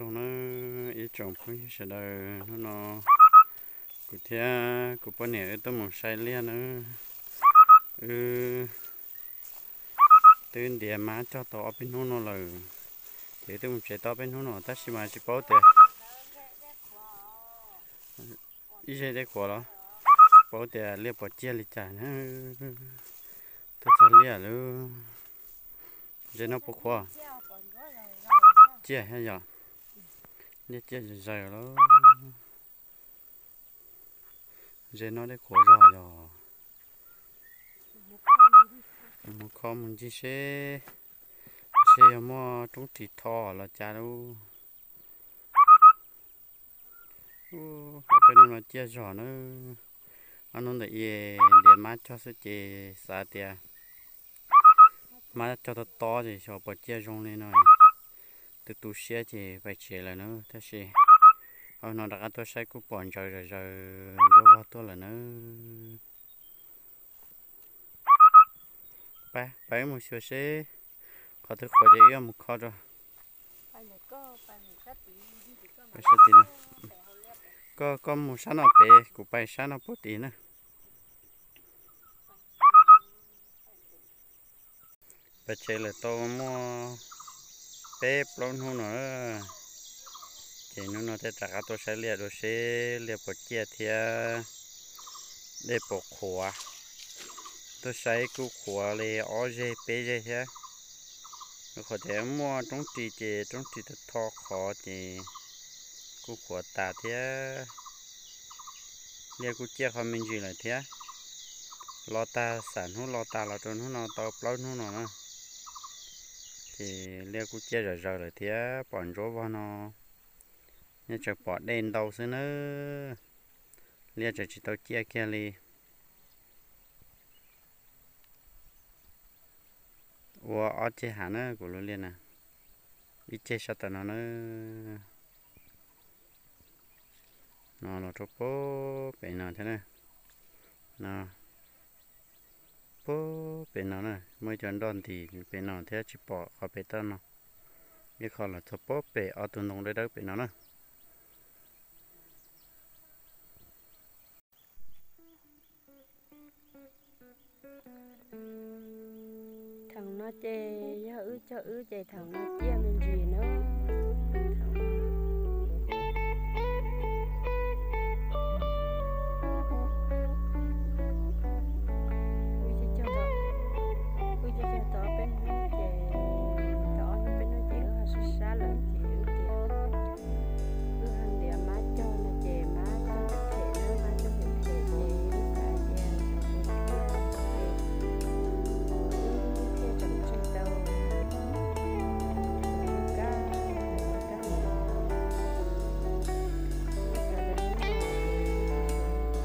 Zoo nawb ib tsoom phooj ywg sawv daws, hnub no kuv thiab kuv poj niam wb tuaj mus saib liaj nawb. Wb twb ntiav mab cog tau ob peb hnub no lawm, ces wb twb mus tsev tau ob peb hnub no tab sis mas tsis paub tias ib zej dej qhuav los, tsis paub tias liaj puas ciaj li cas na. Tuaj txog liaj lawm, zej no puas qhuav? Ciaj thiab yom, liaj ciaj zawg zawg lawm. Zej no dej qhuav zog yog. Mus kho mus ncig seb, seb yog muaj roob ris tho los cas lub. Ob peb hnub no ciaj zog na, ob hnub ntawm i ntiav mab cog xwb ces xav tias mab cog tob tob ces xyov puas ciaj zoo li no. Tu tu siab ces pais tsev lawm na, tab sis no rov qab tuaj saib kuj pom ntsaws zawg zawg nruab vog tuaj lawm na. Pab wb mus xyuas seb qhov twg qhuav ces wb yuav mus kho rau. Koj, koj mus sab no pem, kuv pais sab no puag tim na. Pais tsev lawm tau muaj peb plaub hnub no, ces hnub no thiaj rov qab tuaj saib liaj dua seb liaj puas ciaj thiab dej puas qhuav. Tuaj saib kuj qhuav li ob zej peb zej thiab. Rau qhov tias muaj roob ris ces roob ris tau tho qhov ces kuj qhuav tas thiab. Liaj kuj ciaj qhov me ntsis lawm thiab. Los tag xam hnub los tag los rau hnub no tau plaub hnub no na, ces liaj kuj ciaj zawg zawg lawm thiab. Pom ntsuab vog no, nej tseem pom dej ntau xwb nawb, liaj tseem tsis tau ciaj kiag li. Ua ob ceg hav na kuv lub liaj na, ib ceg sab tom no na, no los rau puag pem no thiab na, no puag pem no na, muaj ib co nroj ntis pem no thiab tsis pom qhov pem toj no, ib qho los txog puag pem ob tug ntoo dawb dawb pem no na. Thaum no ces yog wb cog wb ces thaum no ciaj me ntsis na. Wb cog tau peb hnub ces, tau ob hnub peb hnub ces wb ho sab sab lawm ces wb tias wb hais tias mab cog no ces mab cog phem na, mab cog phem phem ces wb xav tias xyov puas ciaj ces wb thiaj tseem tseg tau kab, kab no. Wb xav tias hnub no ces wb twb tsis ciaj ces wb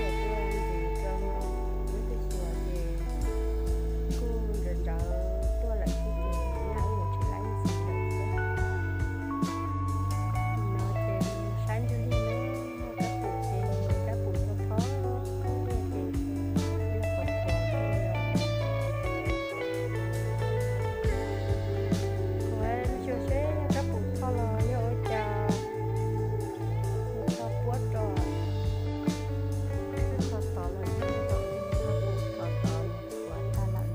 yuav tuaj ntxiv rau no, wb twb xyuas ces kuj ntsawv ntsawv tuaj lawm xwb ces nyaj wb yuav tsis laib ntxiv lawm thiab. No ces saib ntsuj liaj na, kab pum ces kab pum tho tho, liaj ces liaj qhuav qhuav thiab li os. Kuv xyuas seb yog kab pum tho los yog ua cas, kuv tho puab rau, tho tod los yog tho pum tho tod qhuav tag lawm.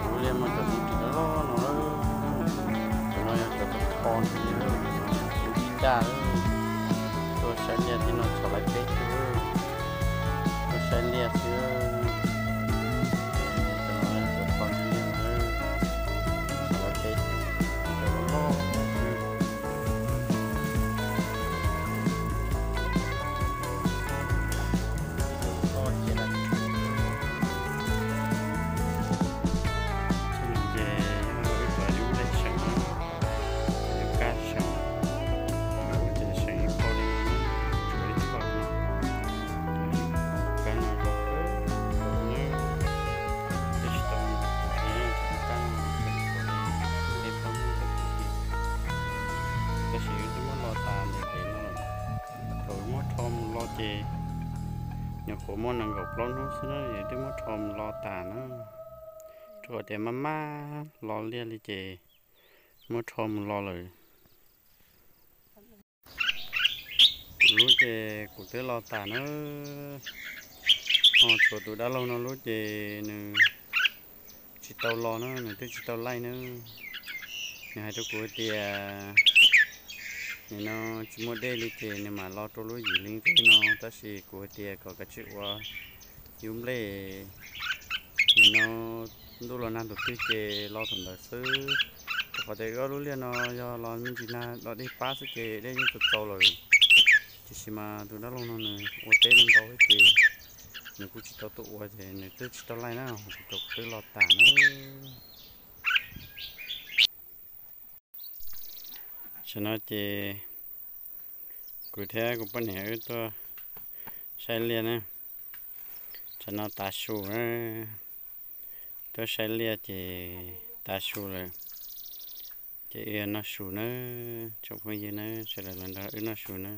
Lub liaj muaj cov roob ris loj loj no, cov no yog cov tho ntxiv, caj, tuaj saib liaj tib no txhom laib peb tug, tuaj saib liaj xwb. Cov no yog cov tho ntxiv, txhom laib peb tug, cov loj loj xwb. Ces ces nyuam qhuav muaj nees nkaum plaub hnub xwb na, twb muab rho mus lo tas na. Rau qhov tias maj maj lo liaj li ces muab rho mus lo lawm. Kuv lub ces kuv twb lo tas na, ho tshuav tus dab laug no lub ces nws tsis tau lo na, nws twb tsis tau laij na. Nws hais rau kuv tias nim no tsis muaj dej li ces nws mam lo rau lub yim li nqig no, tab sis kuv hais tias kom kav tsij ua yub nplej, nim no ntuj los nag ntus twg ces lo thaum ntawd xwb. Rau qhov tias wb ob lub liaj no yog los me ntsis nag los dej pab xwb ces dej yeej txaus txaus lawm. Tiam sis mas tus dab laug no nws ua teb ntau ces nws kuj tsis tau tuaj ua ces nws twb tsis tau laij na, kuv twb lo tas na. Tam no ces kuv thiab kuv poj niam wb tuaj saib liaj na. Tam no tav su na, tuaj saib liaj ces tav su lawm, ces wb yuav noj su na, tsoom phooj ywg na, sawv daws los nrog wb noj su na.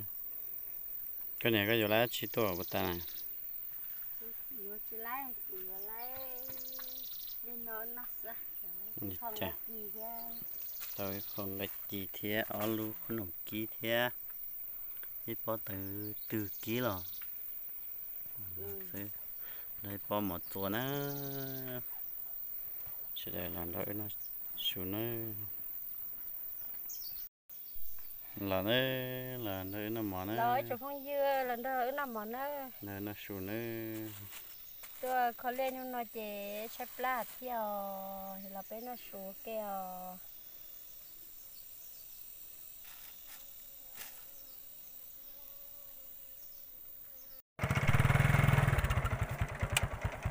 Koj niam, koj yuav laij dab tsi tuaj puas tas na? Li cas? Tau ib qho nqaij ci thiab ob lub qhob noom kib thiab ib pob tawv twg kib los xwb, ib pob mov txua na. Sawv daws los nrog wb noj su na. Los na, los nrog wb noj mov na. Los ib tsoom phooj ywg los nrog wb noj mov na. Noj su na. Tuaj kho liaj hnub no ces tshaib plab thiab os, los peb noj su ua ke os.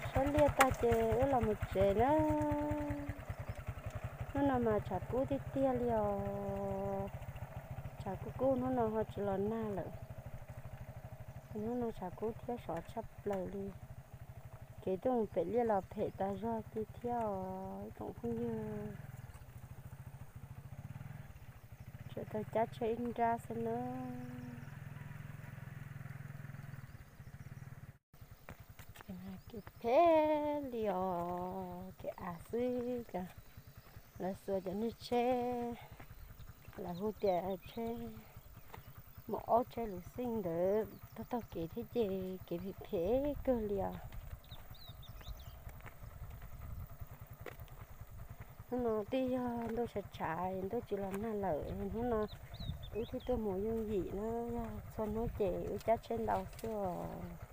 Saib liaj tag ces wb los mus tsev na. Hnub no mas tshav kub tiag tiag li os. Tshav kub kub hnub no ho tsis los nag lawm. Hnub no tshav kub thiab sov tshaj plaws li. Kev tuaj mus pem liaj los phem tas zog li thiab os ib tsoom phooj ywg. Tsuas tau cab tsheb ib nrab xwb na. Kev phem li os, kev av xwb cas lawv xuas cov niag tsheb, lawv hu tias tsheb mus aub tsheb luv xeej ntawd taug taug kev thiab ces kev phem phem kawg li os. Hnub no twb yog ntuj tshav tshav ntuj tsis los nag lawm, hnub no wb thiaj tuaj mus yooj yim na, yog txhua hnub ces wb cab tsheb ntau xwb os.